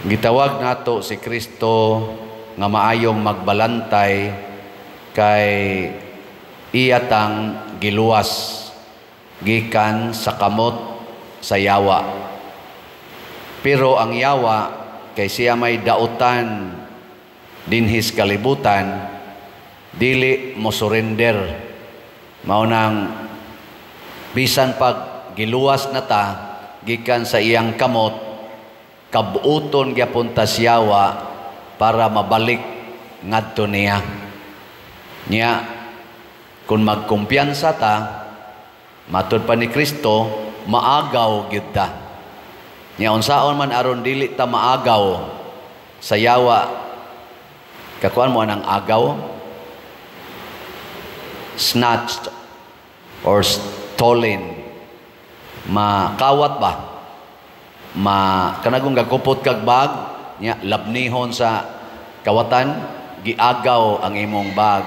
Gitawag nato si Kristo nga maayong magbalantay kay iya tang giluwas gikan sa kamot sa yawa. Pero ang yawa kay siya may dautan dinhis kalibutan, dili mo surrender. Mao nang bisan pag giluwas na ta gikan sa iyang kamot, kabuoton gyapon ta siyawa para mabalik ngadto niya. Nya kung magkumpiyansa ta, matud pa ni Kristo, maagaw gyud ta. Nya unsaon man aron dili ta maagaw sa yawa? Kakuan mo anang agaw? Snatched or stolen. Makawat ba? Ma kanagong gakupot kag bag, nya labnihon sa kawatan, giagaw ang imong bag.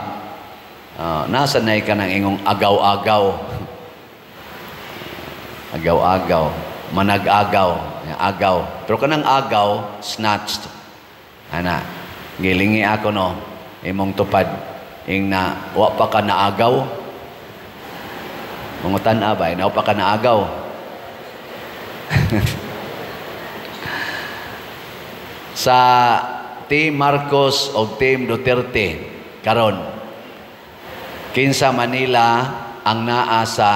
Nasa nay ka ng ingong agaw-agaw. Agaw-agaw, manag-agaw, agaw. Pero kanang agaw, snatched. Ana, gilingi ako no, imong tupad. Ing na, wa pa ka naagaw. Mangutan abay, na wa pa ka naagaw. Sa Team Marcos o Team Duterte karon, kinsa Manila ang naa sa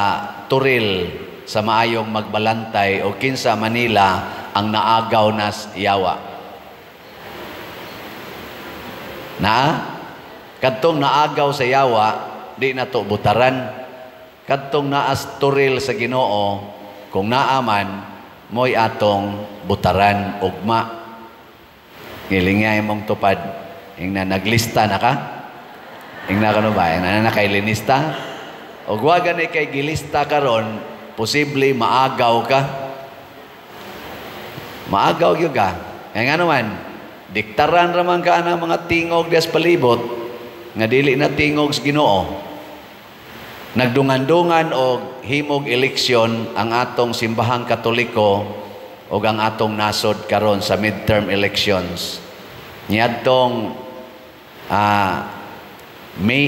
turil sa maayong magbalantay o kinsa Manila ang naagaw nas yawa? Na kadtong naagaw sa yawa, di na to butaran. Kadtong naas turil sa Ginoo, kung naaman mo'y atong butaran ugma. Ngilingay mong tupad. Ing na naglista na ka? Ing na kano ba? Ing na nakailinista? O wa gani kay gilista karon, posible maagaw ka. Maagaw gyud ka. Kaya nga naman, diktaran raman ka ang mga tingog dias palibot nga dili na tingog sa Ginoo. Nagdungan-dungan og himog eleksyon ang atong simbahang Katoliko og ang atong nasod karon sa midterm elections. Niadtong May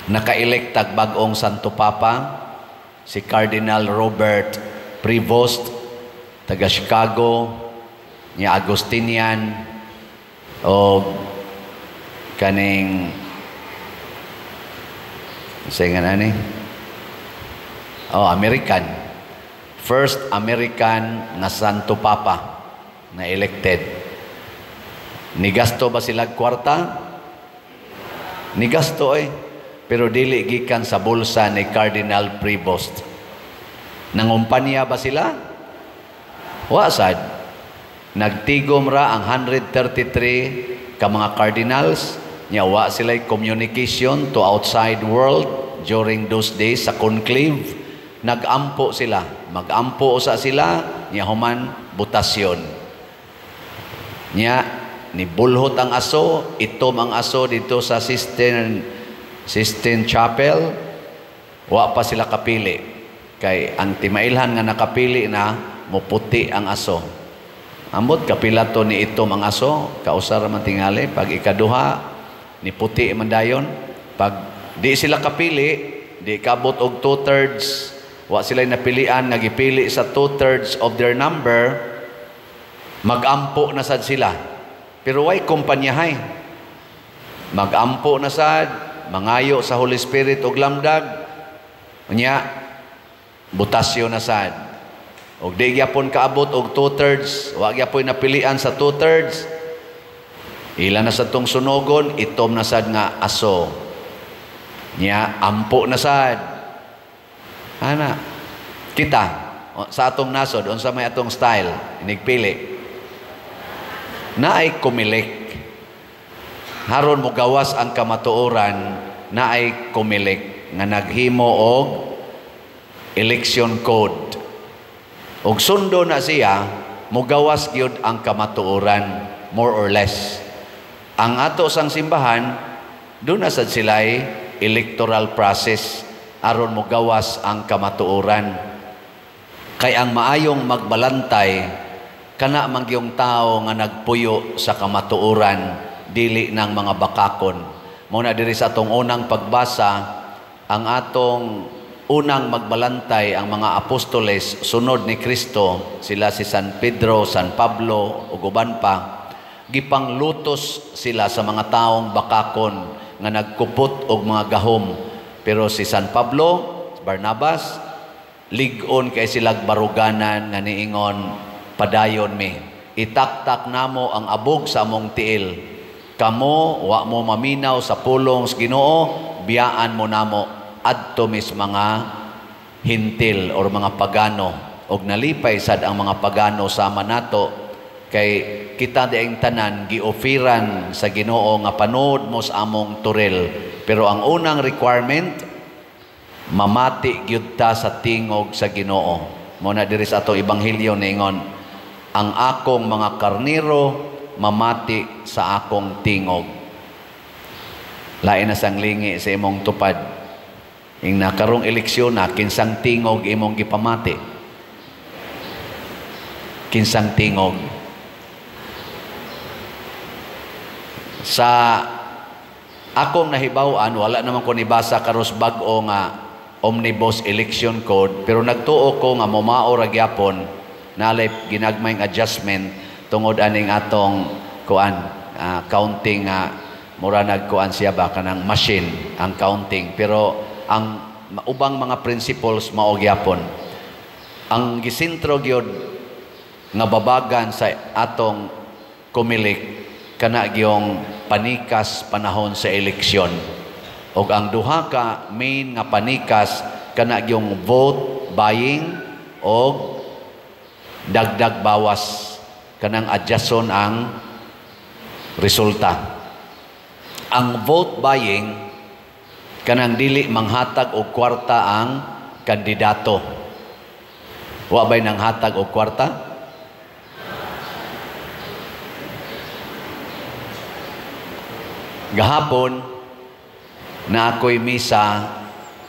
8, naka-elect tag bag-ong Santo Papa si Cardinal Robert Prevost taga Chicago, niya Agustinian og kaning sa nga nani? Oh, American. First American nga Santo Papa na elected. Nigasto ba sila kwarta? Nigasto eh. Pero dili gikan sa bulsa ni Cardinal Prevost. Nangumpanya ba sila? Wa sad. Nagtigom ra ang 133 ka mga cardinals. Nya wa sila communication to outside world during those days sa conclave. Nagampo sila. Magampo usa sila, nya human botasyon. Nya nibulhot ang aso, itom ang aso dito sa Sistine Chapel. Wa pa sila kapili. Kay ang timailhan nga nakapili na, muputi ang aso. Ambot kapila to ni itom ang aso, kausar man tingali. Pag ikaduha, ni puti man dayon. Pag di sila kapili, di kabot og 2/3, wa sila napilian nga gipili sa 2/3 of their number, magampo na sad sila. Pero way kumpanyahay. Magampo na sad, mangayo sa Holy Spirit og lamdag, unya botasyon na sad. Og di gyapon kaabot og 2/3, wa gyapon napilian sa 2/3, ila na sad tong sunogon, itom na sad nga aso. Nya ampo na sad. Ana, kita sa atong nasod, unsa may atong style inigpili? Naay kumilik. Haron mogawas ang kamatuoran, naay kumilik nga naghimo og election code. Og sundo na siya, mogawas gyud ang kamatuoran, more or less. Ang ato sang simbahan, doon na sad sila'y electoral process aron mogawas ang kamatuoran. Kay ang maayong magbalantay Kana man gyung tao nga nagpuyo sa kamatuoran, dili ng mga bakakon. Mao na diri sa atong unang pagbasa, ang atong unang magbalantay ang mga apostoles sunod ni Kristo, sila si San Pedro, San Pablo ug uban pa, gipanglutos sila sa mga taong bakakon nga nagkupot og mga gahom. Pero si San Pablo, Barnabas, lig-on kay silag baruganan nga niingon, padayon mi, itaktak namo ang abog sa among tiil. Kamo wa mo maminaw sa pulong sa Ginoo, biyaan mo namo adto mis mga hintil or mga pagano. Og nalipay sad ang mga pagano sama nato kay kita dieng tanan giofiran sa Ginoo nga panood mo sa among turil. Pero ang unang requirement, mamati gyud ta sa tingog sa Ginoo. Mo na diri sa atong ebanghelyo niingon, ang akong mga karniro mamati sa akong tingog. Lain na sang lingi sa imong tupad. Ing nakarong eleksyon na, kinsang tingog imong gipamati? Kinsang tingog? Sa akong nahibaw-an, wala naman ko nibasa karos bag-o nga Omnibus Election Code, pero nagtuo ko nga mumao ra gyapon nalay ginagmayng adjustment tungod aning atong kuan counting nga mura nagkuan siya ba kanang machine ang counting, pero ang ubang mga principles mao gyapon. Ang gisentro gyud nga babagan sa atong Comelec kana gyung panikas panahon sa eleksyon. Og ang duha ka main nga panikas kana gyung vote buying og dagdag bawas, kanang adjuston ang resulta. Ang vote buying kanang dili manghatag og kwarta ang kandidato. Wa bay nanghatag og kwarta? Gahapon na ako'y misa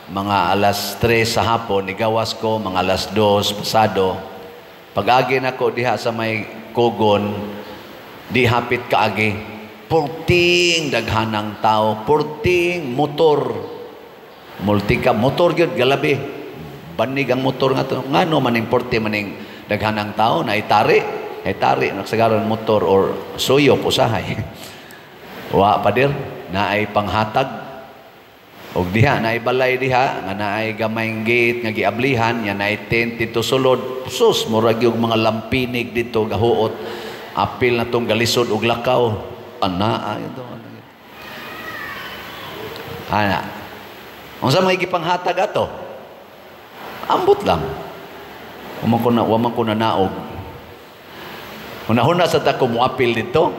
mga alas 3 sa hapon, igawas ko mga alas 2 pasado. Pag-agi nako diha sa may kugon, di hapit kaagi. Purting daghanang tao, purting motor. Multika motor gyud galabi. Banig ang motor nga to. Ngano maning purti maning daghanang tao na itari, itari nagsagaran motor or suyop usahay. Wa padir naay panghatag. Og diha naay balay diha nga naay gamayng gate nga giablihan, nya naay tent dito sulod. Sus, murag yung mga lampinig dito gahuot. Apil na tong galisod og lakaw. Ana ito. Ana. Unsa may gipanghatag ato? Ambot lang. Wa man ko na naog. Hunahuna sa ta ko moapil dito.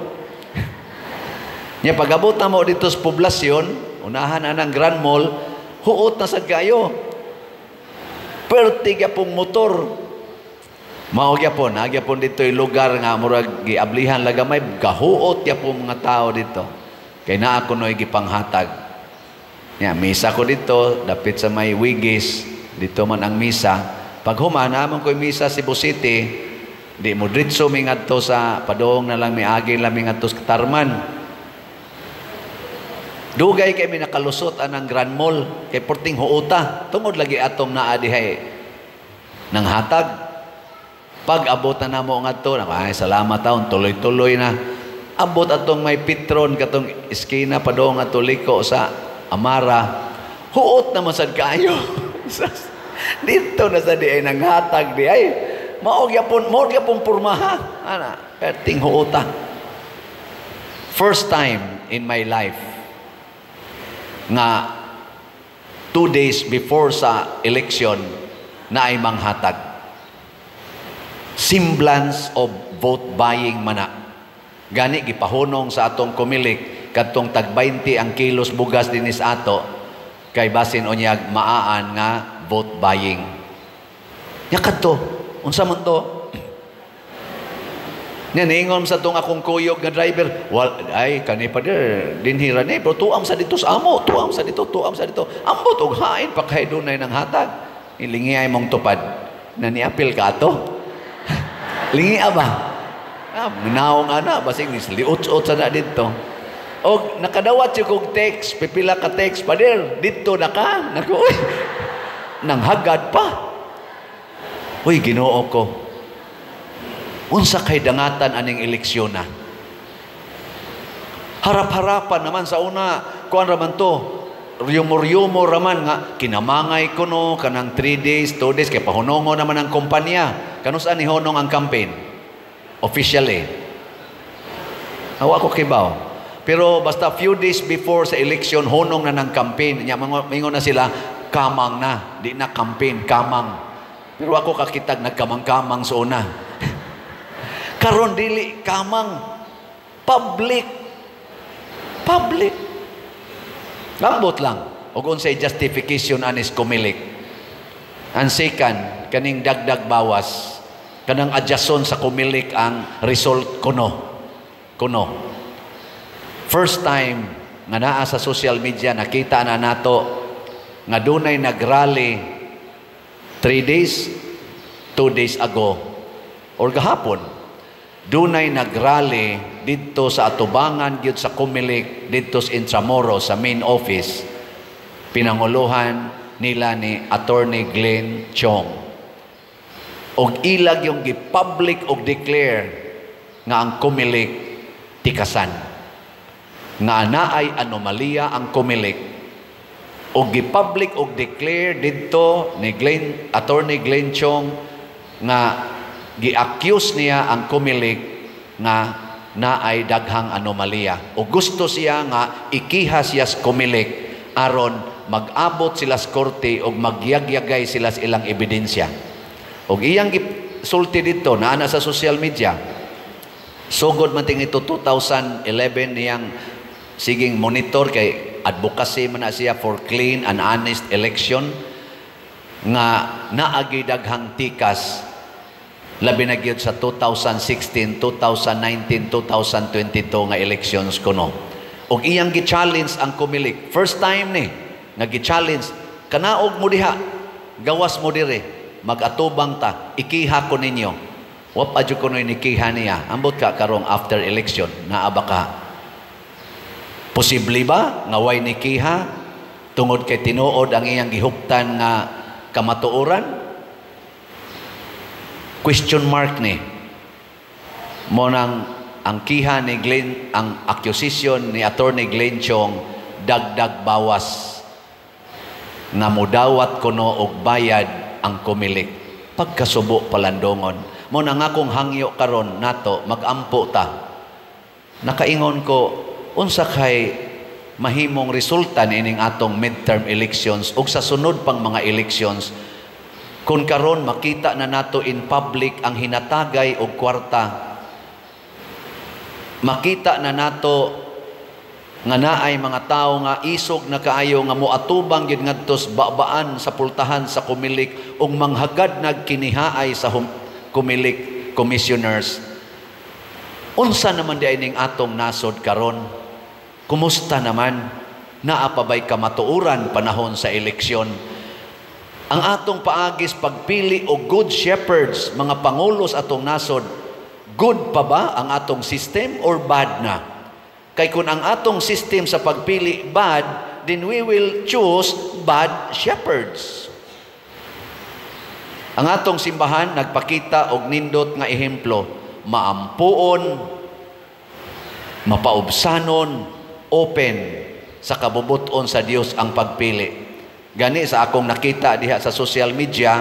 Nya pag-abot na mo dito sa poblasyon, unahan anang Grand Mall, huot na sad kayo. Perti gyapong motor. Mao gyapon, na gyapon dito yung lugar nga murag giablihan lagamay, gahuot gyapon mga tao dito. Kay naa kunoy gipanghatag. Nya misa ko dito, dapit sa may Wigis, dito man ang misa. Pag human, naman ko'y misa Cebu City, di mo dritso mi ngadto sa padong na lang miagi lang mi ngadto sa Katarman. Dugay kay mi nakalusot anang Grand Mall kay porting huota tungod lagi atong naa dihay nang hatag. Pag abot na namo ngadto, ay salamat taon, tuloy-tuloy na. Abot atong may Petron katong eskina padong ato liko sa Amara. Huot na man sad kaayo. Dito na sa di ay nanghatag di ay. Mao gyapon pormaha. Ana, perting huota. First time in my life nga 2 days before sa election na ay manghatag. Semblance of vote buying mana. Gani gipahunong sa atong Comelec kadtong tag 20 ang kilos bugas dinis ato kay basin unyag maaan nga vote buying. Nya kadto, unsa man to? Nya niingon sa tong akong kuyog nga driver, wal ay kani pa dir dinhi ra ni, pero tuam sa dito sa amo, tuam sa dito, tuam sa dito. Ambot og hain pa kay dunay nang hatag. Ilingi ay mong tupad na niapil ka ato. Lingi ba? Ah, naong ana, basing liut-ut sa na dito. Og nakadawat siya kog text, pipila ka text, "Pader, dito na ka." Naku, uy, nanghagad pa. Uy, Ginoo ko. Unsa kay dangatan aning eleksyon na? Harap-harapan naman sa una, kuan raman to, rumor-rumor raman nga kinamangay kuno kanang 3 days, 2 days kay pahunongo naman ang kumpanya. Kanus-a ni hunong ang campaign? Officially. Awa ko kibaw. Pero basta few days before sa election, hunong na ng campaign. Nya mingon na sila, kamang na. Di na campaign, kamang. Pero ako kakitag nagkamang-kamang sa una. Karon dili kamang, public. Public. Ambot lang. Og unsay justification anis Comelec? Ang second, kaning dagdag bawas, kanang adjuston sa Comelec ang result kuno. Kuno. First time nga naa sa social media, nakita na nato nga dunay nagrally 3 days, 2 days ago or gahapon. Dunay nagrally didto sa atubangan gyud sa Comelec didto sa Intramuros, sa main office. Pinanguluhan nila ni Attorney Glenn Chong. Og ilag yung gi-public og declare nga ang Comelec tikasan. Nga naay anomalya ang Comelec. Og gi-public og declare didto ni Glenn, Attorney Glenn Chong, nga gi-accuse niya ang Comelec nga naay daghang anomalya. O gusto siya nga ikiha siya sa Comelec aron mag-abot sila sa korte og magyagyagay sila sa ilang ebidensya. Og iyang sulti dito, naa na sa social media, sugod man ting ito 2011 niyang siging monitor kay advocacy man na siya for clean and honest election, nga naagi daghang tikas labi na gyud sa 2016, 2019, 2022 nga elections kuno. Og iyang gi-challenge ang Comelec. First time ni nga gi-challenge, "Kanaog mo diha, gawas mo dire, mag-atubang ta, ikiha ko ninyo." Wa pa jud kuno'y nikiha niya. Ambot ka karong after election, naa ba ka? Posible ba nga way nikiha tungod kay tinuod ang iyang gihuptan nga kamatuoran? Question mark ni. Mo nang ang kiha ni Glenn, ang accusation ni Attorney Glenn Chong, dagdag bawas nga mudawat kuno og bayad ang Comelec. Pagkasubo palandongon. Mo na nga kung hangyo karon nato, magampo ta. Nakaingon ko, unsa kay mahimong resulta niining atong midterm elections ug sa sunod pang mga elections kung karon makita na nato in public ang hinatagay og kwarta, makita na nato nga naay mga tawo nga isog na kaayo nga moatubang gid ngadtos babaan sa pultahan sa Comelec ug manghagad nagkinihaay sa Comelec commissioners? Unsa naman di ning atong nasod karon? Kumusta naman? Naa pa bay kamatuoran panahon sa eleksyon? Ang atong paagis pagpili og good shepherds, mga pangulo sa atong nasod, good pa ba ang atong system or bad na? Kay kung ang atong system sa pagpili bad, then we will choose bad shepherds. Ang atong simbahan nagpakita og nindot nga ehemplo, maampuon, mapaubsanon, open sa kabubuton sa Dios ang pagpili. Gani sa akong nakita diha sa social media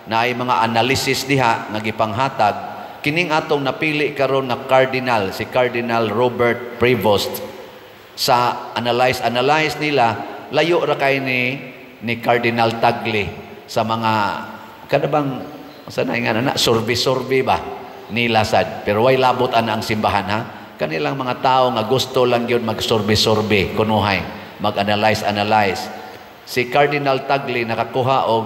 na ay mga analysis diha nga gipanghatag kining atong napili karon nga cardinal, si Cardinal Robert Prevost, sa analyze analyze nila, layo ra kay ni Cardinal Tagle sa mga kada bang sa na nga na survey survey ba nila sad. Pero way labot ana ang simbahan ha, kanilang mga tao nga gusto lang yun mag-survey survey kunuhay, mag-analyze analyze. Si Cardinal Tagle nakakuha og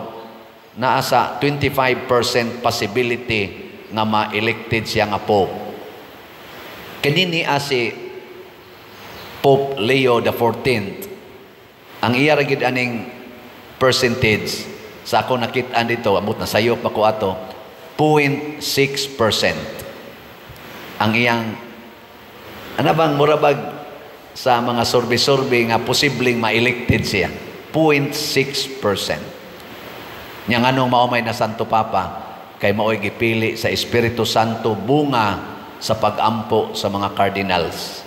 naa sa 25% possibility nga ma-elected siya nga Pope. Kanini si Pope Leo the 14th, ang iya ra gid aning percentage sa ako nakit-an dito, amot na sayop ako ato, 0.6%. Ang iyang ana bang murabag sa mga survey-survey nga posibleng ma-elected siya, 0.6%. Nya nganong mao may na Santo Papa? Kay mao'y gipili sa Espiritu Santo, bunga sa pagampo sa mga cardinals.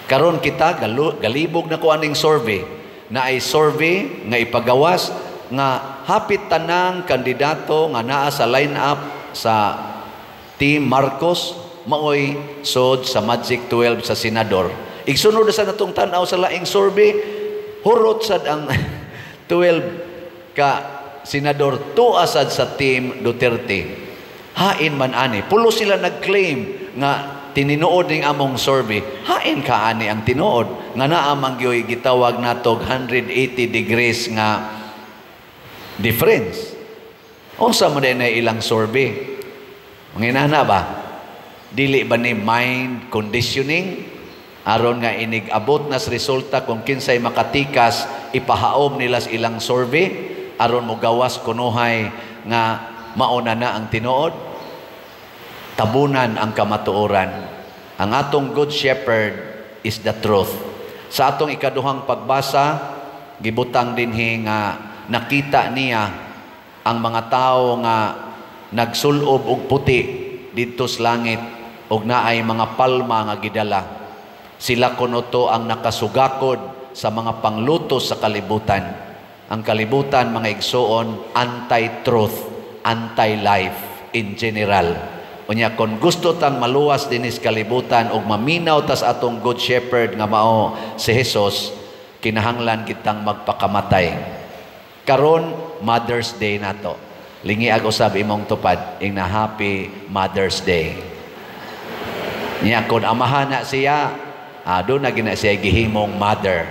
Karon kita galibog na ko aning survey na ay survey nga ipagawas nga hapit tanang kandidato nga naa sa line-up sa Team Marcos maoy sod sa Magic 12 sa senador. Igsunod sa natong tan-aw sa laing survey, hurot sad ang 12 ka senador tuwa sad sa Team Duterte. Hain man ani. Pulo sila nag-claim nga tininuod ning among survey. Hain ka ani ang tinuod nga naa man gyoy gitawag natog 180 degrees nga difference. Unsa man na ilang survey? Mga inana ba? Dili ba ni mind conditioning? Aron nga inig abot nas resulta kung kinsay makatikas, ipahaom nila sa ilang survey aron mogawas kunuhay nga mauna na ang tinuod. Tabunan ang kamatuoran. Ang atong Good Shepherd is the truth. Sa atong ikaduhang pagbasa, gibutang dinhi nga nakita niya ang mga tao nga nagsulob og puti didto sa langit og naay mga palma nga gidala. Sila kuno to ang nakasugakod sa mga panglutos sa kalibutan. Ang kalibutan, mga igsuon, anti-truth, anti-life in general. Unya kon gusto tang maluwas dinis kalibutan ug maminaw tas atong Good Shepherd nga mao si Jesus, kinahanglan kitang magpakamatay. Karon Mother's Day nato. Lingiag usab imong tupad, ingna, "Happy Mother's Day." Nya kon amahan na siya, do na gina siya gihimong mother.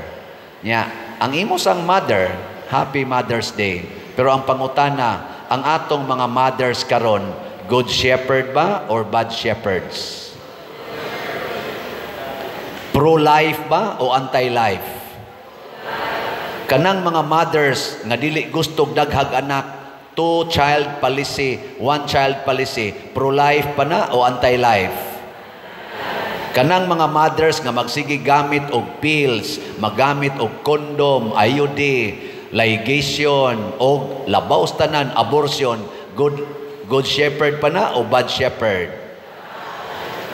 Nya ang imo sang mother, Happy Mother's Day. Pero ang pangutana, ang atong mga mothers karon, good shepherd ba or bad shepherds? Pro-life ba o anti-life? Kanang mga mothers nga dili gustog daghag anak, two child policy, one child policy, pro-life pa na o anti-life? Kanang mga mothers nga magsige gamit og pills, magamit og condom, IUD, ligation, og labaw sa tanan, abortion, good shepherd pa na o bad shepherd?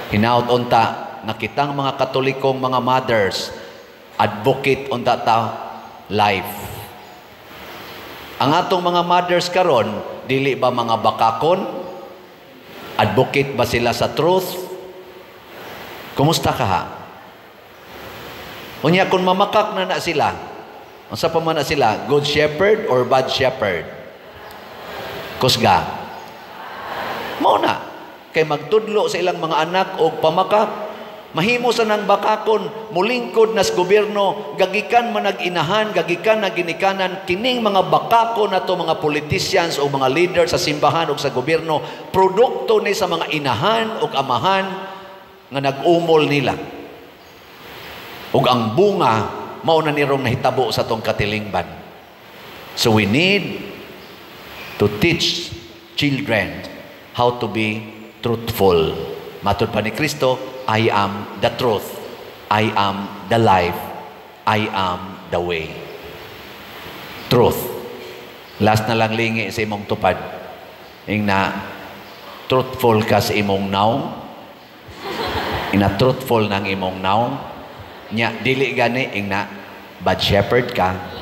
Hinaut unta nga kitang mga Katolikong mga mothers, advocate unta ta life. Ang atong mga mothers karon, dili ba mga bakakon? Advocate ba sila sa truth? Kumusta ka ha? Unya kung mamakak na na sila, unsa pa man na sila, good shepherd or bad shepherd? Kusga. Mao na. Kay magtudlo sa ilang mga anak og pamakak, mahimo sa nang bakakon, mulingkod nas gobyerno, gagikan man nag-inahan, gagikan na ginikanan, kining mga bakakon nato mga politicians o mga leader sa simbahan o sa gobyerno, produkto ni sa mga inahan o amahan nga nag-umol nila. Ug ang bunga, mao na nirong nahitabo sa tong katilingban. So we need to teach children how to be truthful. Matod pa ni Kristo, "I am the truth. I am the life. I am the way." Truth. Last na lang, lingi sa imong tupad. Ingna, "Truthful ka sa imong nawong?" Ina, "Truthful ng imong nawong?" Nya, dili gani, ingna, "Bad shepherd ka."